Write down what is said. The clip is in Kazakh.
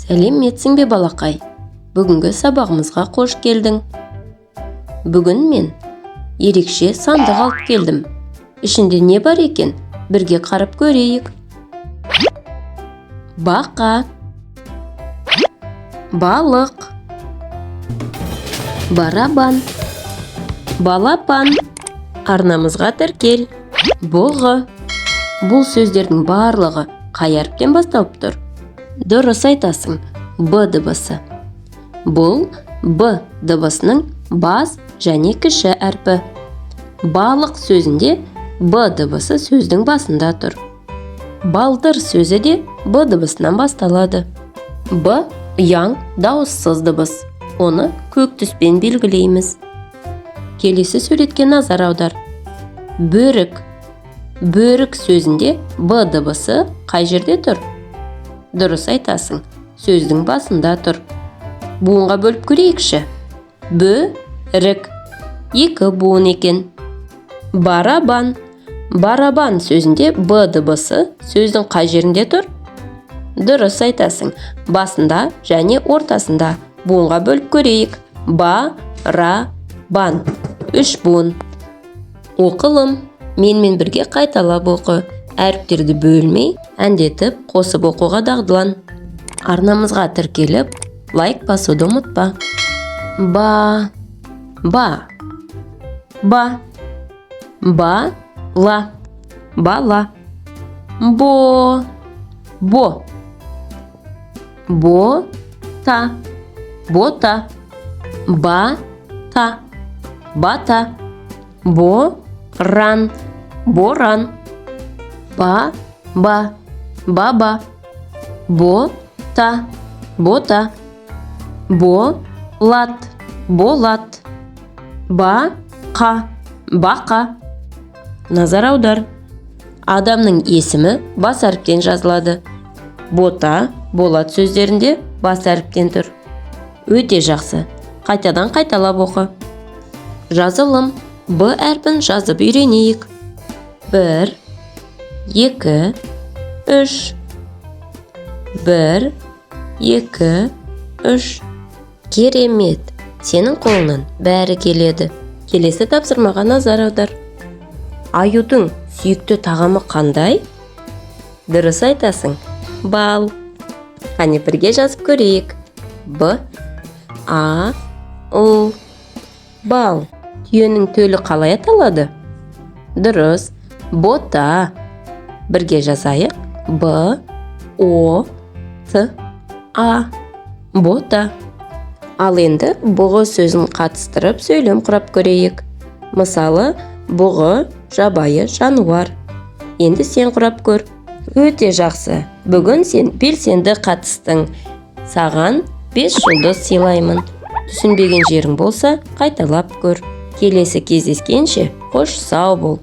Сәлеметсің бе, балақай! Бүгінгі сабағымызға қош келдің. Бүгін мен ерекше сандық алып келдім. Ішінде не бар екен, бірге қарап көрейік. Бақа, балық, барабан, балапан. Арнамызға тіркел. Бұғы. Бұл сөздердің барлығы қай әріптен басталып тұр? Дұрыс айтасың, б дыбысы. Бұл б дыбысының бас және кіші әрпі. Балық сөзінде б дыбысы сөздің басында тұр. Балдыр сөзі де б дыбысынан басталады. Б ұяң дауыссыз дыбыс. Оны көк түспен белгілейміз. Келесі суретке назар аудар. Бөрік. Бөрік сөзінде б дыбысы қай жерде тұр? Дұрыс айтасың, сөздің басында тұр. Буынға бөліп көрейікші. Бөрік. Екі буын екен. Барабан. Барабан сөзінде б дыбысы сөздің қай жерінде тұр? Дұрыс айтасың, басында және ортасында. Буынға бөліп көрейік. Ба, ра, бан. Үш буын. Оқылым. Менімен бірге қайталап оқы. Әріптерді бөлмей, әндетіп, қосып оқуға дағдылан. Арнамызға тіркеліп, лайк басуды ұмытпа. Ба, ба, ба, ба, ла, бала, бо, бо, бо, та, бота, ба, та, бата, бо, ран, боран, ба, ба, баба, бо, та, бота, бо, лат, болат, ба, қа, бақа. Назар аудар. Адамның есімі бас әріптен жазылады. Бота, болат сөздерінде бас әріптен тұр. Өте жақсы. Қайтадан қайталап оқы. Жазылым. Б әрпін жазып үйренейік. Бір, екі, үш. Бір, екі, үш. Керемет! Сенің қолыңнан бәрі келеді. Келесі тапсырмаға назар аудар. Аюдың сүйікті тағамы қандай? Дұрыс айтасың, бал. Қане, бірге жазып көрейік. Б, а, л, бал. Түйенің төлі қалай аталады? Дұрыс, бота. Бірге жазайық. Б, о, т, а, бота. Ал енді бұғы сөзін қатыстырып, сөйлем құрап көрейік. Мысалы, бұғы – жабайы жануар. Енді сен құрап көр. Өте жақсы! Бүгін сен белсенді қатыстың. Саған 5 жұлдыз сыйлаймын. Түсінбеген жерің болса, қайталап көр. Келесі кездескенше, қош сау бол.